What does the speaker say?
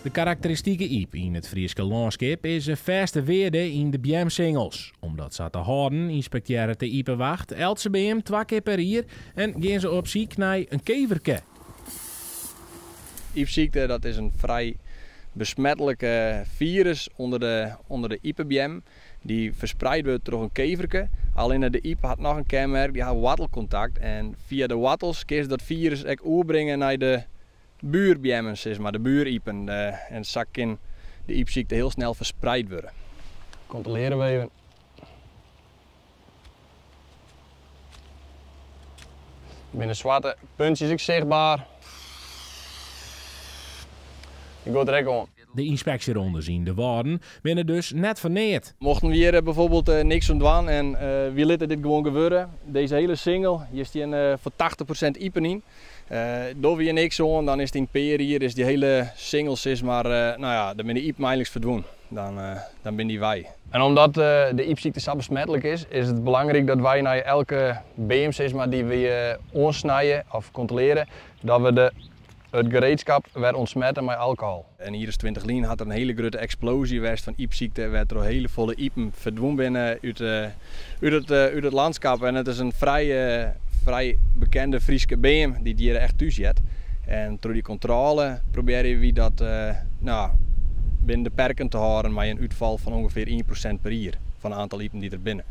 De karakteristike yp yn it Fryske lânskip is in fêste wearde yn de beamsingels. Om dat sa te hâlden ynspektearret de Ipewacht eltse beam twa kear per jier en gean se op syk nei in keverke. Ypsykte dat is in frij besmetlike firus ûnder de, ûnder de ipebeammen. Dy ferspraat wurdt troch in keverke. Allinne de yp hat noch in kenmerk, dy hat woartelkontakt. En fia de woartels kinst dat firus ek oerbringe nei de buorbeammen, sis mar, de buoripen. En sa kin de ypsykte hiel snel ferspraat wurde. Kontrolearje we even. Binne swarte puntsjes ek sichtber. Dy giet der ek oan. De ynspeksjerondes yn de Wâlden binne dus net foar neat. Mochten we hjir bijvoorbeeld niks oan dwaan en wy litte dit gewoan gewurde, dizze hiele singel, hjir stean foar 80% ipen yn. Dogge we hjir niks oan, dan is it yn in pear jier is dy hiele singel sis mar, no ja, dan binne de ipen einliks ferdwûn. Dan, dan binne dy wei. En omdat de ypsykte sa besmetlik is, is it belangryk dat wy nei elke beam sis mar, dy't wy oansnije of kontrolearje, dat we de, it gereedskap wer ûntsmette mei alkohol. In jier as 20 lyn hat der in hiele grutte eksploazje west fan ypsykte, wêrtroch hiele folle ipen ferdwûn binne út, út, it, út it lânskip. En it is in frij, frij bekende Fryske beam dy't hjir echt thús heart. En troch dy kontrôle probearje wy dat no, binnen de perken te hâlden mei in útfal fan ûngefear 1% per jier fan it oantal ipen dy't der binne.